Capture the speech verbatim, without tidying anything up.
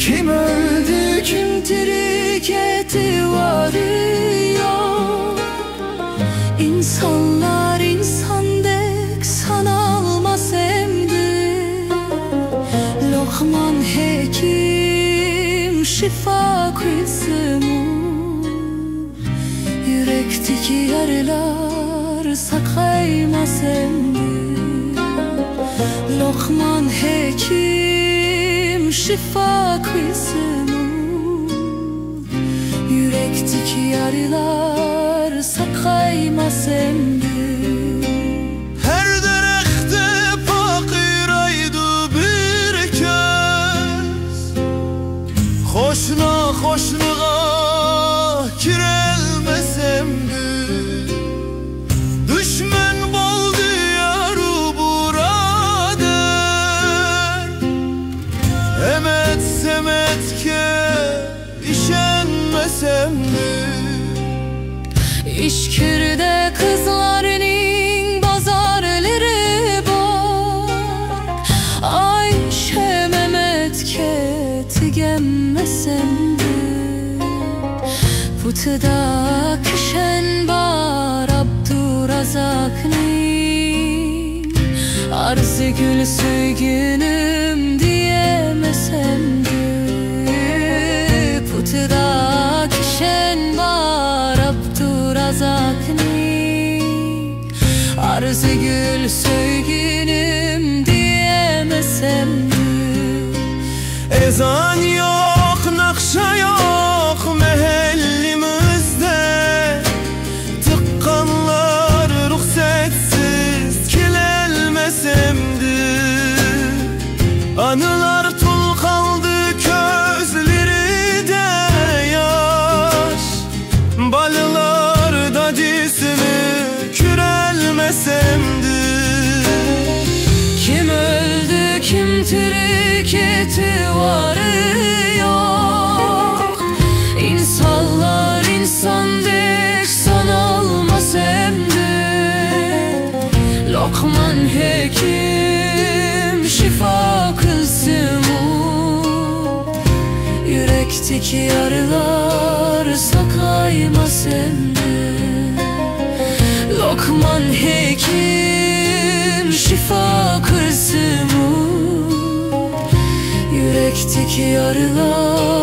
كىم ئۆلدى، كىم تىرىك، ئېتىبارى يوق. ئىنسانلار ئىنساندەك سانالماس ئەمدى. لوقمان ھېكىم شىپا قىلسىمۇ، يۈرەكتىكى يارىلار ساقايماس ئەمدى. لوقمان ھېكىم شىپا قىلسىمۇ، يۈرەكتىكى يارىلار ساقايماس ئەمدى. ھەر دەرەختە پارقىرايدۇ بىر كۆز. قوشنا قوشنىغا كىرەلمەس ئەمدى. دۈشمەن بولدى يارۇ بۇرادەر. ئەمەت سەمەتكە ئىشەنمەس ئەمدى. ئىچكىرىدە قىزلارنىڭ بازارلىرى بار. ئايشە مەمەتكە تېگەلمەس ئەمدى. پۇتىدا كىشەن بار ئابدۇرازاقنىڭ. ئارزۇگۈل سۆيگۈنۈم دېيەلمەس ئەمدى. پۇتىدا كىشەن بار ئابدۇرازاقنىڭ. ئارزۇگۈل سۆيگۈنۈم دېيەلمەس ئەمدى. ئەزان يوق، ناخشا يوق مەھەللىمىزدە. تۇغقانلار رۇخسەتسىز كېلەلمەس ئەمدى. ئانىلار تول قالدى كۆزلىرىدە ياش. بالىلار دادىسىنى كۆرەلمەس ئەمدى. كىم ئۆلدى، كىم تىرىك، ئېتىبارى يوق. ئىنسانلار ئىنساندەك سانالماس ئەمدى. لوقمان ھېكىم شىپا قىلسىمۇ، يۈرەكتىكى يارىلار ساقايماس ئەمدى. لوقمان ھېكىم شىپا قىلسىمۇ، يۈرەكتىكى يارىلار